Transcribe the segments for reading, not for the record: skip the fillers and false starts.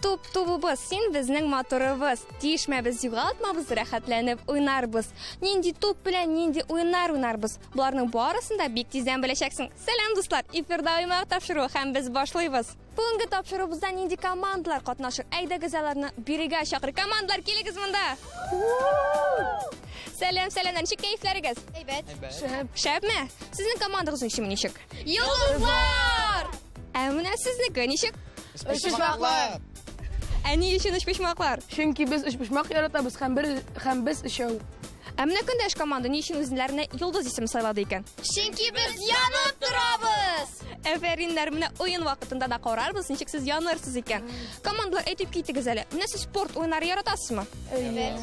Туп тубыбыз, син безнең моторыбыз. Тишмәбез, югалтмабыз, рәхәтләнеп уйнарбыз. Нинди туп белән нинди уеннар уйнарбыз? Боларның барысын да бик тиздән беләчәксең. Сәлам, дуслар! Эфирда Уймак тапшыруы һәм без башлыйбыз. Бүгенге тапшыруыбызда нинди командалар катнашыр? Әйдәгез аларны бирегә чакырыйк. Командалар, килегез монда! Сәлам, сәлам, ничек кәефләрегез? Әйбәт. Шәп. Шәпме? Сезнең командагыз исеме ничек? Йолдызлар! Ә менә сезнеке ничек? Өчпочмаклар! Ә ни өчен өчпочмаклар? Чөнки без өчпочмак яратабыз һәм бер һәм без өчәү. Ә менә көндәш команда ни өчен үзләренә йолдыз исеме сайлады икән? Чөнки без янып торабыз! Әфәриннәр, менә уен вакытында да карарбыз, ничек сез янырсыз икән. Командалар, әйтеп китегез әле. Менә сез спорт уеннары яратасызмы? Әйе.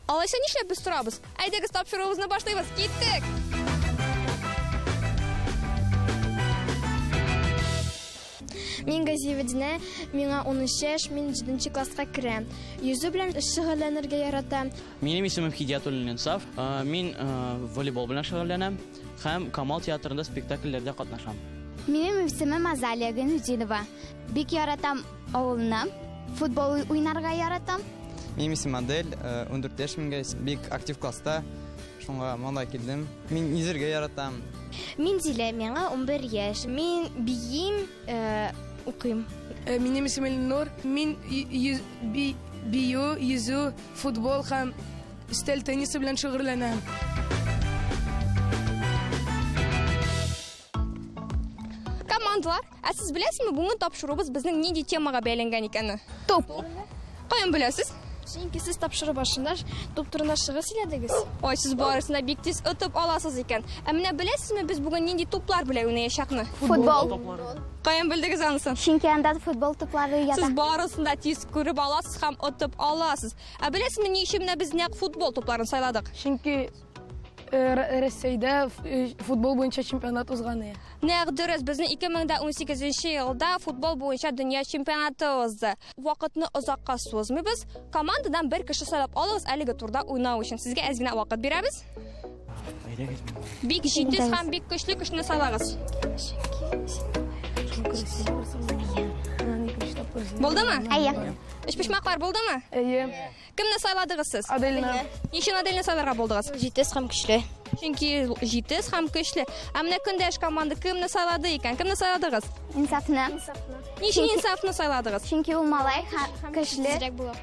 Алайса нишләп без торабыз? Әйдәгез тапшыруыбызны башлыйбыз. Киттек! Мин Газиева Динә, миңа 13 яшь, мин 7 класска керәм. Йөзү белән шөгыльләнергә яратам. Минем исемем Хидиятуллин Инсаф. Мин волейбол белән шөгыльләнәм һәм Камал театрында спектакльләрдә катнашам. Минем исемем Азалия Гайнутдинова. Бик яратам авылны. Футбол уйнарга яратам. Минем исемем Адель, 14 яшь миңа, бик актив класста, шуңа монда килдем. Мин йөзергә яратам. Мин Зилә, миңа 11 яшь. Мин биим, укыйм. Минем исемем Илнур. Мин бию, йөзү, футбол һәм өстәл теннисы белән шөгыльләнәм. Командалар, ә сез беләсезме, бүгенге тапшыруыбыз безнең нинди темага бәйләнгән икәнне? Топ. Каян беләсез? Чөнки сез тапшыру башында туп турында шигырь сөйләдегез. Ой, сез барысын да бик тиз отып аласыз икән. Ә менә беләсезме, без бүген нинди туплар белән уйнаячакны? Футбол. Каян белдегез анысын? Чөнки анда футбол туплары ята. Сез барысын да тиз күреп аласыз һәм отып аласыз. Ә беләсезме, ни өчен менә без нәкъ футбол тупларын сайладык? Чөнки Россиядә футбол буенча чемпионат узган. Нәкъ дөрес, безнең 2018 елда футбол буенча дөнья чемпионаты узды. Вакытны озакка сузмыйбыз. Командадан бер кеше сайлап алыгыз әлеге турда уйнау өчен. Сезгә әз генә вакыт бирәбез. Бик җитез һәм бик көчле кешене сайлагыз. Булдымы? Әйе. Өчпочмаклар булдымы? Әйе. Кемне сайладыгыз сез? Адельны. Ни өчен Адельне сайларга булдыгыз? Җитез һәм көчле. Чөнки җитез һәм көчле. Ә менә көндәш команда кемне сайлады икән? Кемне сайладыгыз? Инсафны. Ни өчен Инсафны сайладыгыз? Чөнки ул малай һәм көчле. була.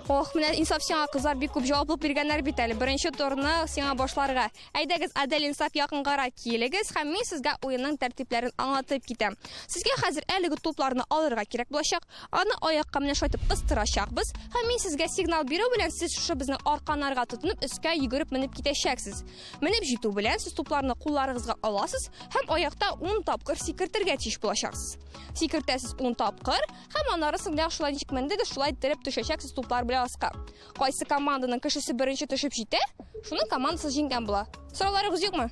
Ох, менә Инсаф сиңа кызлар бик күп җаваплылык биргәннәр бит әле. Беренче турны сиңа башларга. Әйдәгез, Адель, Инсаф, якынгарак килегез һәм мин сезгә уенның тәртипләрен аңлатып китәм. Сезгә хәзер әлеге тупларны алырга кирәк булачак. Аны аякка менә шулай итеп кыстырачакбыз һәм мин сезгә сигнал бирү белән сез шушы безнең арканнарга тотынып өскә йөгереп менеп китәчәксез. Менеп җитү белән сез тупларны кулларыгызга аласыз һәм аякта 10 тапкыр сикертергә тиеш булачаксыз. Сикертәсез 10 тапкыр һәм аннары соң нәкъ шулай ничек мендегез, шулай иттереп төшәчәксез туплар белән аска. Кайсы команданың кешесе беренче төшеп җитә, шуның командасы җиңгән була. Сорауларыгыз юкмы?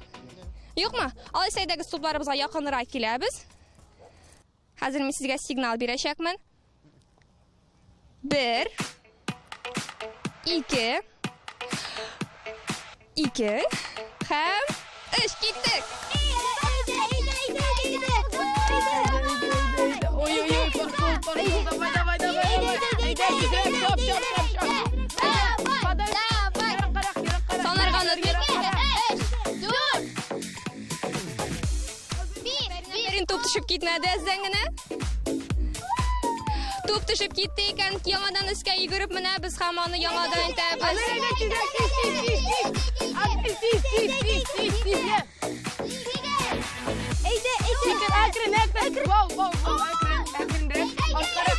Юкмы? Алайса әйдәгез тупларыбызга якынрак киләбез. Хәзер мин сезгә сигнал бирәчәкмен. 1 2 2 һәм 3 киттек. Ой-ой-ой, пошел, пошел, давай, давай, давай, давай. Әйдә, тизрәк, шап, шап, шап, шап. Давай, давай. Ераккарак, ераккарак. Санарга онытмыйк. 3, 4, 5, Берин туп төшеп китмәде әздән генә. Туп төшеп китте икән, яңадан өскә йөгереп менәбез һәм аны яңадан итәбез. Әйдә, тизрәк, тиз, тиз, тиз, тиз. Адель, тиз, тиз, тиз, тиз, тиз, я. Әйдә, әйдә. Сикер, әкрен, әкрен. Вау, вау, вау, әкрен, әкренрәк. Арткарак.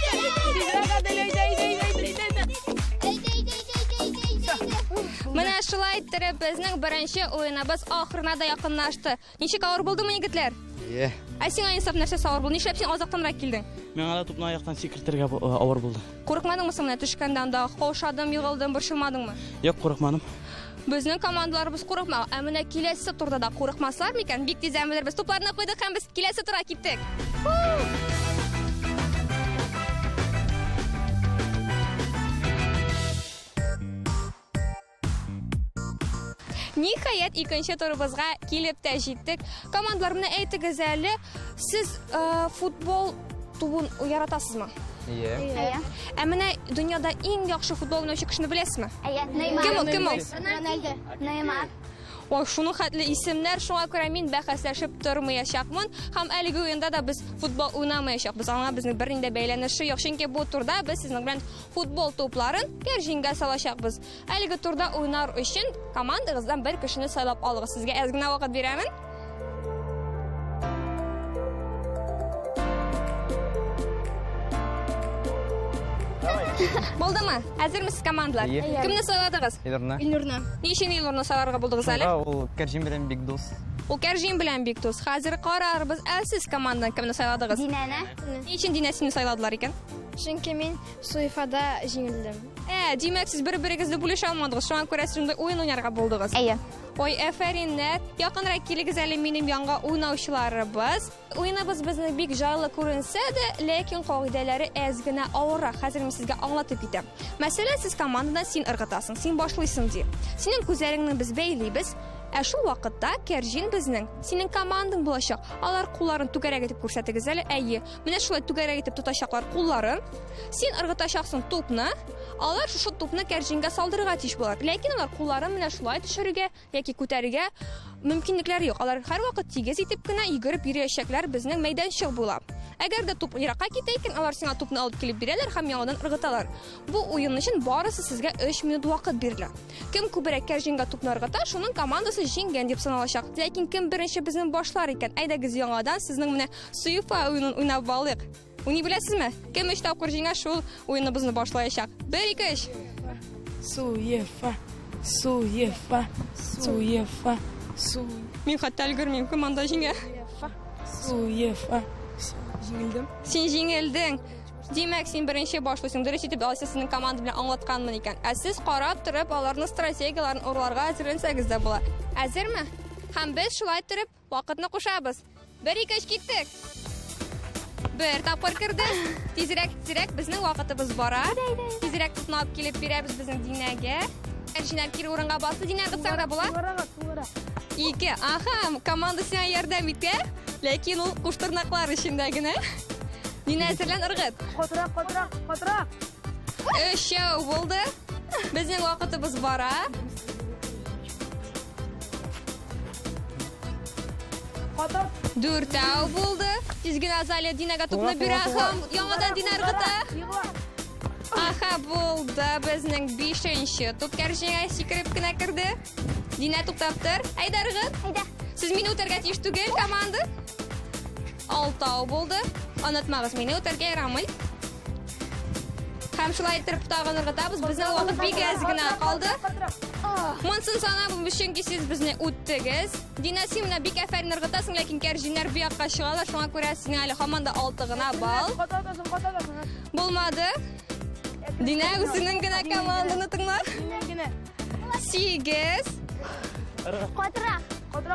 Тизрәк, Адель, әйдә, әйдә, әйдә, әйдә, әйдә. Әйдә, әйдә, әйдә, әйдә, әйдә, әйдә. Менә шулай иттереп безнең беренче уеныбыз ахырына да якынлашты. Ничек авыр булдымы, егетләр? Е. Ә сиңа Инсаф нәрсәсе авыр булды? Нишләп син азактанрак килдең? Миңа да тупны аяктан сикертергә авыр булды. Курыкмадыңмы соң менә төшкәндә анда каушадым, егылдым, борчылмадыңмы? Юк, курыкмадым. Безнең командаларыбыз курыкмаган. Ә менә киләсе турда да курыкмаслар микән? Бик тиздән белербез. Тупларны куйдык һәм без киләсе турга киттек. Ниһаять, икенче турыбызга килеп тә җиттек. Командалар, менә әйтегез әле, сез футбол тубын яратасызмы? Әйе. Әйе. Ә менә дөньяда иң яхшы футбол уйнаучы кешене беләсезме? Әйе. Неймар. Кем ул? Кем ул? Рональдо. Неймар. Ой, шуның хәтле исемнәр, шуңа күрә мин бәхәсләшеп тормаячакмын. Һәм әлеге уенда да без футбол уйнамаячакбыз. Аңа безнең бернинди бәйләнеше юк. Чөнки бу турда без сезнең белән футбол тупларын кәрҗингә салачакбыз. Әлеге турда уйнар өчен командагыздан бер кешене сайлап алыгыз. Сезгә әз генә вакыт бирәмен. Булдымы? Әзермесез командалар? Әйе. Кемне сайладыгыз? Илнурны. Илнурны. Ни өчен Илнурны сайларга булдыгыз әле? Шуңа ул кәрҗин белән бик дус. Ул кәрҗин белән бик дус. Хәзер карарбыз. Ә сез командадан кемне сайладыгыз? Динәне. Ни өчен Динә сине сайладылар икән? Чөнки мин Суефада җиңелдем. Ә, димәк, сез бер-берегезне бүлешә алмадыгыз. Шуңа күрә сез шундый уен уйнарга булдыгыз. Әйе. Ой, әфәриннәр. Якынрак килегез әле минем янга уйнаучыларыбыз. Уеныбыз безнең бик җайлы күренсә дә, ләкин кагыйдәләре әз генә авыррак. Хәзер мин сезгә аңлатып китәм. Мәсәлән, сез командадан син ыргытасың, син башлыйсың ди. Синең күзләреңне без бәйлибез. Ә шул вакытта кәрҗин безнең, синең командаң булачак. Алар кулларын түгәрәк итеп күрсәтегез әле. Әйе, менә шулай түгәрәк итеп тотачаклар кулларын. Син ыргытачаксың тупны. Алар шушы тупны кәрҗингә салдырырга тиеш булалар. Ләкин алар кулларын менә шулай төшерергә яки күтәрергә мөмкинлекләре юк. Алар һәрвакыт тигез итеп кенә йөгереп йөриячәкләр безнең мәйданчык буйлап. Әгәр дә туп еракка китә икән, алар сиңа тупны алып килеп бирәләр һәм яңадан ыргыталар. Бу уен өчен барысы сезгә 3 минут вакыт бирелә. Кем күбрәк кәрҗингә тупны ыргыта, шуның командасы җиңгән дип саналачак. Ләкин кем беренче безнең башлар икән? Әйдәгез яңадан сезнең менә Суефа уенын уйнап алыйк. Уйный беләсезме? Кем 3 тапкыр җиңә, шул уеныбызны башлаячак. 1 2 3. Суефа, Суефа, Суефа, Су. Мин хәтта өлгермим, команда җиңә. Суефа. Җиңелдем. Син җиңелдең. Димәк, син беренче башлыйсың. Дөрес итеп алайса сезнең команда белән аңлатканмын икән. Ә сез карап торып, аларның стратегияларын урларга әзерләнсәгез дә була. Әзерме? Һәм без шулай торып вакытны кушабыз. 1 2 3 киттек. Бер тапкыр керде. Тизрәк, тизрәк безнең вакытыбыз бара. Тизрәк тупны алып килеп бирәбез безнең Динәгә. Кәрҗиннәр кире урынга басты. Динә ыргытсаң да була. 2. Аха, команда сиңа ярдәм итә, ләкин ул куштырнаклар эчендә генә. Динә, әзерлән, ыргыт. Катырак, катырак, катырак. Өчәү булды. Безнең вакытыбыз бара. Катыр. Дүртәү булды. Тиз генә Азалия Динәгә тупны бирә һәм яңадан Динә ыргыта. Аха, булды. Безнең бишенче туп кәрҗингә сикереп кенә керде. Динә, туктап тор. Әйдә, ыргыт. Әйдә. Сез мине үтәргә тиеш түгел, команда. Алтау булды. Онытмагыз, мине үтәргә ярамый. Һәм шулай итеп тагын ыргытабыз. Безнең вакыт бик әз генә калды. Монсын санап, чөнки сез безне үттегез. Динә, син менә бик әфәрин ыргытасың, ләкин кәрҗиннәр бу якка чыгалар, шуңа күрә синең әле һаман да 6 гына балл. Булмады. Динә үзенең генә команданы тыңлар. 8. Катырак.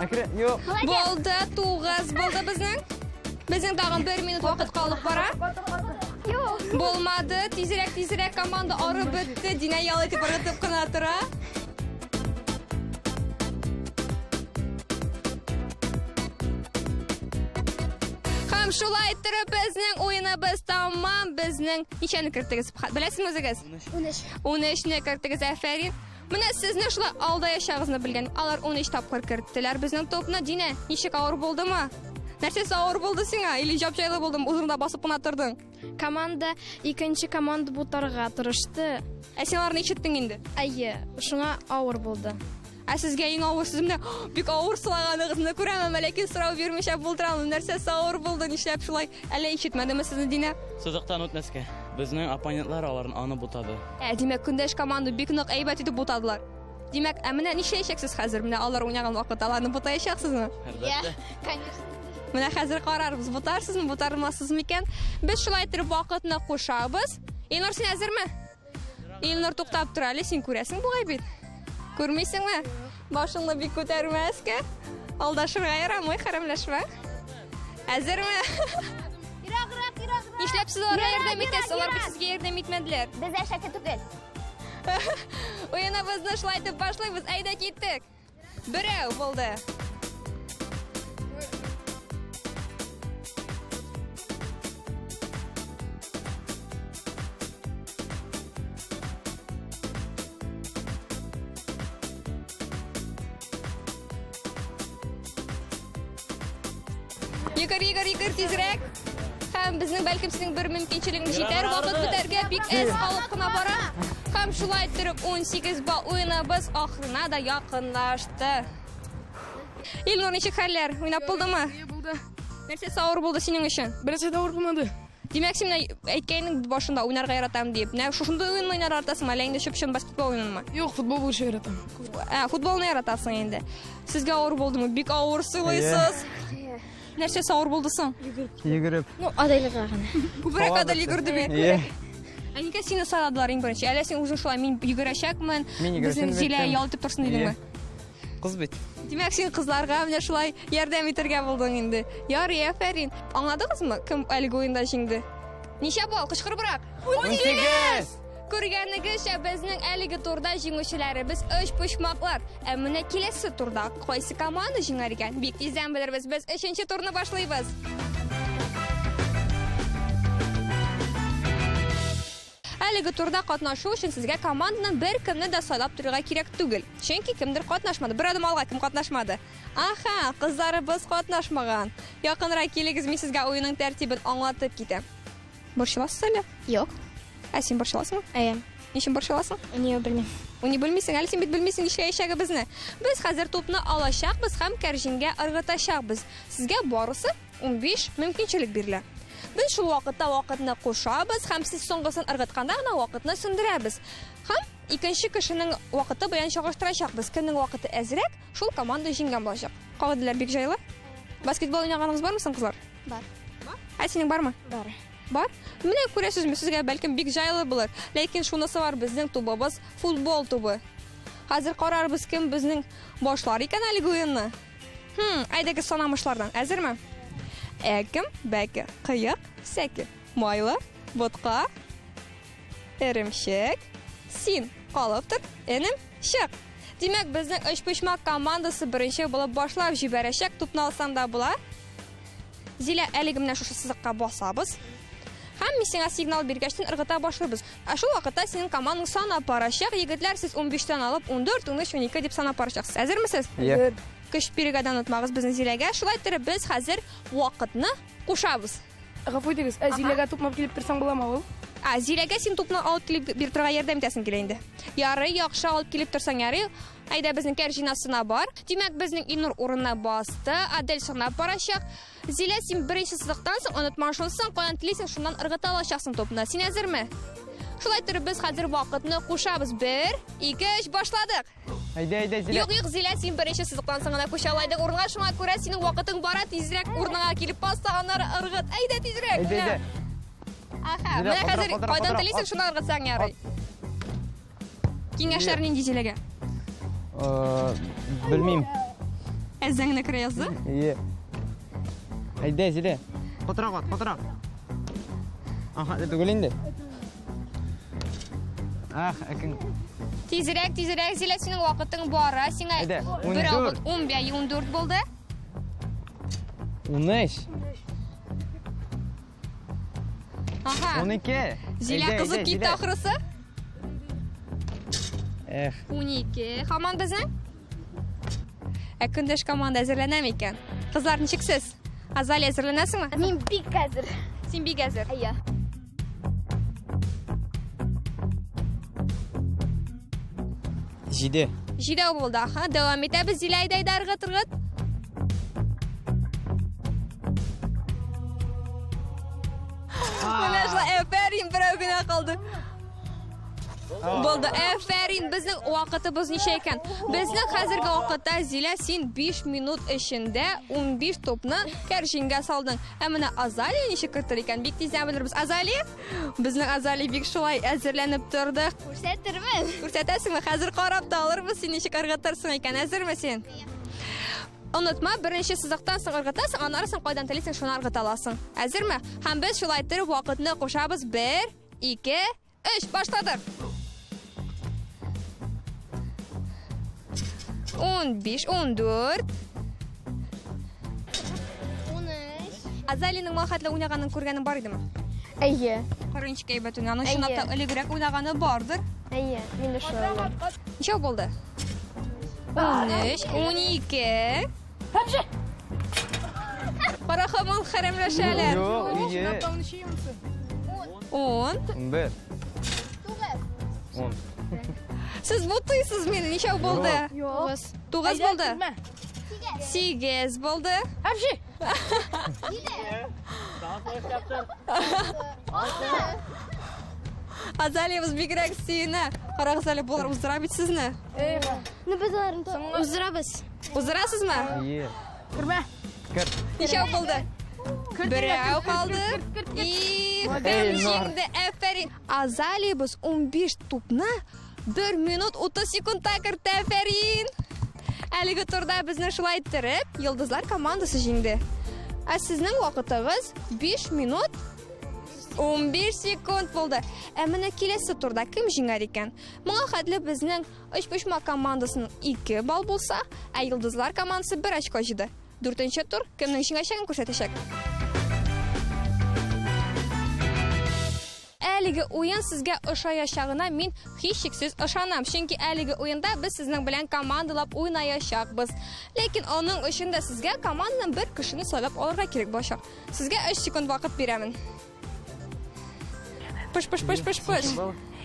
Әкрен, юк. Булды, 9 булды безнең. Безнең тагын 1 минут вакыт калып бара. Юк. Булмады. Тизрәк, тизрәк команда арып бетте. Динә ял итеп ыргытып кына тора. Һәм шулай иттереп безнең уеныбыз тамам. Безнең ничәне керттегез? Беләсезме үзегез? 13. 13-не керттегез, әфәрин. Менә сезне шулай алдаячагызны белгән. Алар 13 тапкыр керттеләр безнең топны. Динә, ничек авыр булдымы? Нәрсәсе авыр булды сиңа? Или җап-җайлы булдымы? Үзең дә басып кына тордың. Команда икенче команда бутарга тырышты. Ә син аларны ишеттең инде? Әйе, шуңа авыр булды. Ә сезгә иң авыр, сез менә бик авыр сылаганыгызны күрәм, әмма ләкин сорау бирмичә булдыра алмыйм. Нәрсәсе авыр булды, нишләп шулай? Әллә ишетмәдеме сезне, Динә? Сызыктан үтмәскә. Безнең оппонентлар аларны аны бутады. Ә, димәк, көндәш команда бик нык әйбәт итеп бутадылар. Димәк, ә менә нишләячәксез хәзер? Менә алар уйнаган вакытта аларны бутаячаксызмы? Әлбәттә. Конечно. Менә хәзер карарбыз, бутарсызмы, бутармассызмы икән? Без шулай итеп вакытны кушабыз. Илнур, син әзерме? Илнур, туктап тор әле, син күрәсең бугай бит. Күрмисеңме? Башыңны бик күтәрмәскә. Алдашырга ярамый, хәрәмләшмә. Әзерме? Ерак, ерак, ерак. Нишләп сез аларга Ерак, ярдәм итәсез? ерак, Алар бит ерак. сезгә ярдәм итмәделәр. Без әшәке түгел. Уеныбызны шулай итеп башлыйбыз. Әйдә, киттек. Берәү булды. Йөгер, йөгер, йөгер тизрәк. Һәм безнең бәлкем синең бер мөмкинчелегең җитәр, вакыт бетәргә бик әз калып кына бара. Һәм шулай иттереп 18 балл уеныбыз ахырына да якынлашты. Илнур, ничек хәлләр? Уйнап булдымы? Булды. Нәрсәсе авыр булды синең өчен? Берсе дә авыр булмады. Димәк, син менә әйткәнең башында уйнарга яратам дип. Менә шушындый уенны уйнарга яратасыңмы, әллә инде чып-чын баскетбол уенынмы? Юк, футбол больше яратам. Ә, футболны яратасың инде. Сезгә авыр булдымы? Бик авыр сыйлыйсыз. Нәрсәсе авыр булды соң? Йөгереп. Ну, Аделгә генә. Күбрәк Адель йөгерде бит. Иә. Ә нигә сине сайладылар иң беренче? Әллә син үзең шулай мин йөгерәчәкмен, Мин йөгерәчәкмен безнең Зилә әйттем. ял итеп торсын дидеңме? Кыз бит. Димәк, син кызларга менә шулай ярдәм итәргә булдың инде. Ярый, афәрин. Аңладыгызмы, кем әлеге уенда җиңде? Ничә балл? Кычкырыбрак. 18! Күргәнегезчә, безнең әлеге турда җиңүчеләребез өч почмаклар. Ә менә киләсе турда кайсы команда җиңәр икән? Бик тиздән белербез. Без өченче турны башлыйбыз. Әлеге турда катнашу өчен сезгә командадан бер кемне дә сайлап торырга кирәк түгел. Чөнки кемдер катнашмады. Бер адым алга кем катнашмады? Аха, кызларыбыз катнашмаган. Якынрак килегез, мин сезгә уенның тәртибен аңлатып китәм. Борчыласыз әллә? Юк. Ә син борчыласыңмы? Әйе. Ни өчен борчыласың? Ни белмим. Уны белмисең, әле син бит белмисең нишләячәгебезне. Без хәзер тупны алачакбыз һәм кәрҗингә ыргытачакбыз. Сезгә барысы 15 мөмкинчелек бирелә. Без шул вакытта вакытны кушабыз һәм сез соңгысын ыргытканда гына вакытны сүндерәбез. Һәм икенче кешенең вакыты белән чагыштырачакбыз. Кемнең вакыты әзрәк, шул команда җиңгән булачак. Кагыйдәләр бик җайлы. Баскетбол уйнаганыгыз бармы соң, кызлар? Бар. Ә синең бармы? Бар. Бар. Менә күрәсезме, сезгә бәлкем бик җайлы булыр. Ләкин шунысы бар, безнең тубыбыз футбол тубы. Хәзер карарбыз, кем безнең башлар икән әлеге уенны. Хм, әйдәгез санамышлардан. Әзерме? Әкем, бәке, кыек, сәке, майлы, ботка, эремчек, син калып тор, энем, чык. Димәк, безнең өчпочмак командасы беренче булып башлап җибәрәчәк. Тупны алсам да була. Зилә, әлеге менә шушы сызыкка басабыз. Һәм мин сиңа сигнал биргәчтен ыргыта башлыйбыз. Ә шул вакытта синең командаң санап барачак. Егетләр, сез 15тән алып 14, 13, 12 дип санап барачаксыз. Әзермесез? Иә. Көч бирергә дә онытмагыз безнең Зиләгә. Шулай итеп без хәзер вакытны кушабыз. Гафу итегез, ә Зиләгә тупны алып килеп торсаң буламы ул? А, Зиләгә син тупны алып килеп биреп торырга ярдәм итәсең килә инде. Ярый, яхшы алып килеп торсаң ярый. Әйдә безнең кәрҗинасына бар. Димәк, безнең Илнур урынына басты. Адель санап барачак. Зилә, син беренче сызыктан соң онытма шунысын, каян телисең, шуннан ыргыта алачаксың тупны. Син әзерме? Шулай итеп без хәзер вакытны кушабыз. 1, 2, 3, башладык. Әйдә, әйдә, Зилә. Юк, юк, Зилә, син беренче сызыктан соң гына күчә алайдың урынга, шуңа күрә синең вакытың бара, тизрәк урыныңа килеп бас та, аннары ыргыт. Әйдә, тизрәк. Әйдә, әйдә. Аха, Зилә, менә катырак, хәзер катырак, кайдан катырак, телисең, ат. шуннан ыргытсаң ярый. Киңәшләр нинди Зиләгә? Белмим. Әзәң генә керә язды. Иә. Әйдә, Зилә. Катырак ат, катырак. Аха, түгел инде. Ах, әкең. Тизрәк, тизрәк, Зилә, синең вакытың бара. Сиңа Әйдә, бер 14. авыт 15, 14 булды. 13. Аха. 12. Зилә Әйдә, кызып әйдә, китте Зилә. ахрысы. Эх, 12. Һаман безнең? Ә көндәш команда әзерләнә микән? Кызлар, ничек сез? Азалия, әзерләнәсеңме? Мин бик әзер. Син бик әзер. Әйе. 7. Җидәү булды. Аха, дәвам итәбез. Зилә, әйдә, әйдә, ыргыт, ыргыт. Менә шулай, әфәрин, берәү генә калды. Булды. Әфәрин, безнең вакытыбыз ничә икән? Безнең хәзерге вакытта, Зилә, син 5 минут эчендә 15 топны кәрҗингә салдың. Ә менә Азалия ничек кертер икән? Бик тиздән белербез. Азалия? Безнең Азалия бик шулай әзерләнеп торды. Күрсәтермен. Күрсәтәсеңме? Хәзер карап та алырбыз, син ничек ыргытырсың икән. Әзерме син? Онытма, беренче сызыктан соң ыргытасың, аннары соң кайдан телисең, шуны ыргыта аласың. Әзерме? Һәм без шулай итеп вакытны кушабыз. 1, 2, 3, башладык. 15, 14. 13. Азалияның мал хәтле уйнаганын күргәнең бар идеме? Әйе. Кырынчык әйбәт уйный. Аның чынлап та Әйе. элегрәк уйнаганы бардыр. Әйе, мин дә шулай уйлыйм. Ничә булды? 13, 12. Кара һаман хәрәмләшәләр. Юк, ие. 10. 11. 10. Сез бутыйсыз мине, ничәү булды? 9. 9 булды. 8 булды. Әпши! Азалиябез бигрәк сөенә. Карагыз әле, болар уздыра бит сезне. Ну без аларны уздырабыз. Уздырасызмы? Ие. Кермә. Кер. Ничәү булды? Берәү калды. И һәм Эй, Нор. җиңде. Афәрин. Азалиябез 15 тупны 1 минут 30 секундта кертте. Афәрин. Әлеге турда безне шулай иттереп, Йолдызлар командасы җиңде. Ә сезнең вакытыгыз 5 минут 15 секунд булды. Ә менә киләсе турда кем җиңәр икән? Моңа хәтле безнең Өчпочмак командасының 2 балл булса, ә Йолдызлар командасы 1 очко җыйды. Дүртенче тур кемнең җиңәчәген күрсәтәчәк. Әлеге уен сезгә ошаячагына мин һичшиксез ышанам, чөнки әлеге уенда без сезнең белән командалап уйнаячакбыз. Ләкин аның өчен дә сезгә командадан бер кешене сайлап алырга кирәк булачак. Сезгә 3 секунд вакыт бирәмен. Пыш, пыш, пыш, пыш, пыш.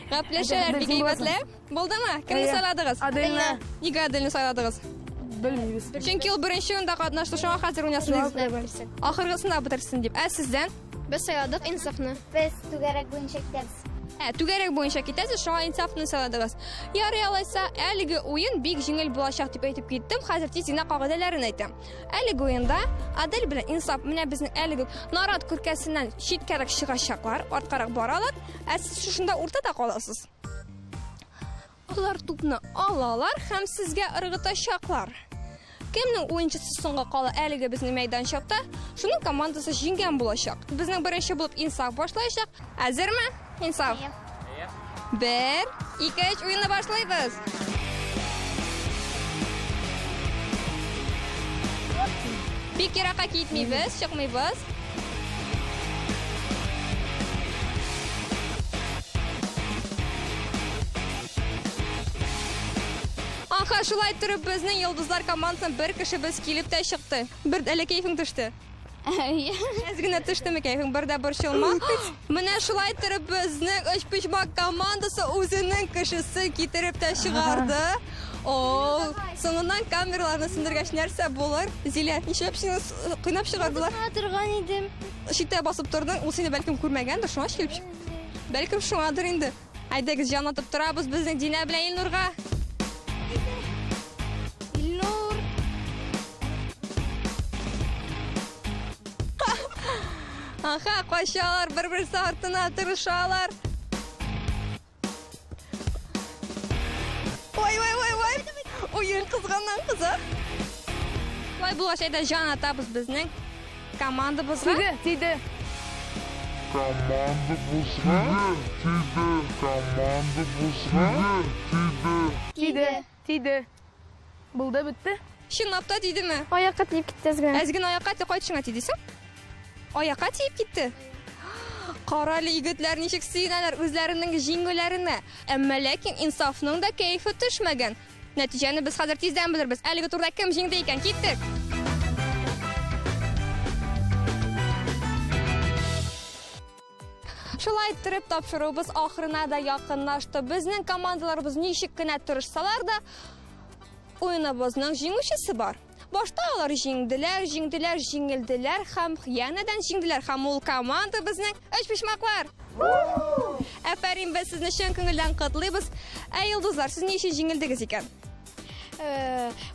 Гәпләшәләр бик әйбәтләп. Булдымы? Кемне сайладыгыз? Аделне. Нигә Аделне сайладыгыз? Белмибез. Чөнки ул беренче уенда катнашты, шуңа хәзер уйнасын дип. Ахыргысында бетерсен дип. Ә сездән? Без сайладык Инсафны. Без түгәрәк буенча китәбез. Ә, түгәрәк буенча китәсез, шуңа Инсафны сайладыгыз. Ярый алайса, әлеге уен бик җиңел булачак дип әйтеп киттем. Хәзер тиз генә кагыйдәләрен әйтәм. Әлеге уенда Адель белән Инсаф менә безнең әлеге нарат күркәсеннән читкәрәк чыгачаклар, арткарак баралар, ә сез шушында уртада каласыз. Алар тупны алалар һәм сезгә ыргытачаклар. Кемнең уенчысы соңга кала әлеге безнең мәйданчыкта, шуның командасы җиңгән булачак. Безнең беренче булып Инсаф башлаячак. Әзерме, Инсаф? Бер, ике, өч, уенны башлыйбыз. Бик еракка китмибез, чыкмыйбыз. Аха, шулай торып безнең Йолдызлар командасына бер кешебез килеп тә чыкты. Бер әле кәефең төште. Әз генә төштеме кәефең, бер дә борчылма. Менә шулай торып безнең Өчпочмак командасы үзенең кешесен китереп тә чыгарды. О, соңыннан камераларны сүндергәч нәрсә булыр? Зилә, нишләп сине кыйнап чыгардылар? Торган идем. Читтә басып тордың, ул сине бәлкем күрмәгәндер, шуңа килеп чык. Бәлкем шуңадыр инде. Әйдәгез, җан атып торабыз безнең Динә белән Илнурга. Илнур. Аха, качалар, бер-берсе артына тырышалар. Ой, ой, ой, ой. Уен кызганнан кыза. Шулай булгач, әйдә җан атабыз безнең командабызга. Тиде, тиде. Командабызга тиде, командабызга тиде. Тиде, тиде. Булды, бетте. Чынлап та тидеме? Аякка тиеп китте әз генә. Әз генә аякка тиеп кайтышыңа тидесең? Аякка тиеп китте. Кара әле, егетләр ничек сөенәләр үзләренең җиңүләренә. Әмма ләкин Инсафның да кәефе төшмәгән. Нәтиҗәне без хәзер тиздән белербез. Әлеге турда кем җиңде икән? Киттек! Шулай иттереп, тапшыруыбыз ахырына да якынлашты. Безнең командаларыбыз ничек кенә тырышсалар да, уеныбызның җиңүчесе бар. Башта алар җиңделәр, җиңделәр, җиңелделәр һәм янәдән җиңделәр. Һәм ул команда безнең Өчпочмаклар. Әфәрин, без сезне чын күңелдән котлыйбыз. Ә йолдызлар, сез ни өчен җиңелдегез икән?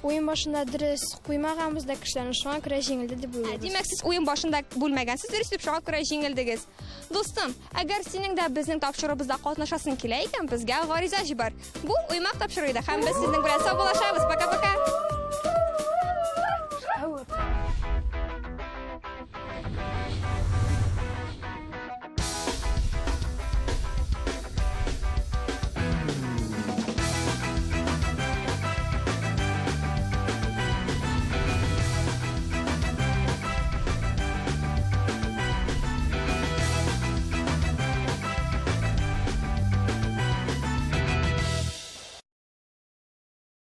Уен башында дөрес куймаганбыз да кешеләрне, шуңа күрә җиңелде дип уйлыйбыз. Димәк, сез уен башында бүлмәгәнсез дөрес дип, шуңа күрә җиңелдегез. Дустым, әгәр синең дә безнең тапшыруыбызда катнашасың килә икән, безгә гариза җибәр. Бу Уймак тапшыруы иде һәм без сезнең белән саубуллашабыз. Пока-пока!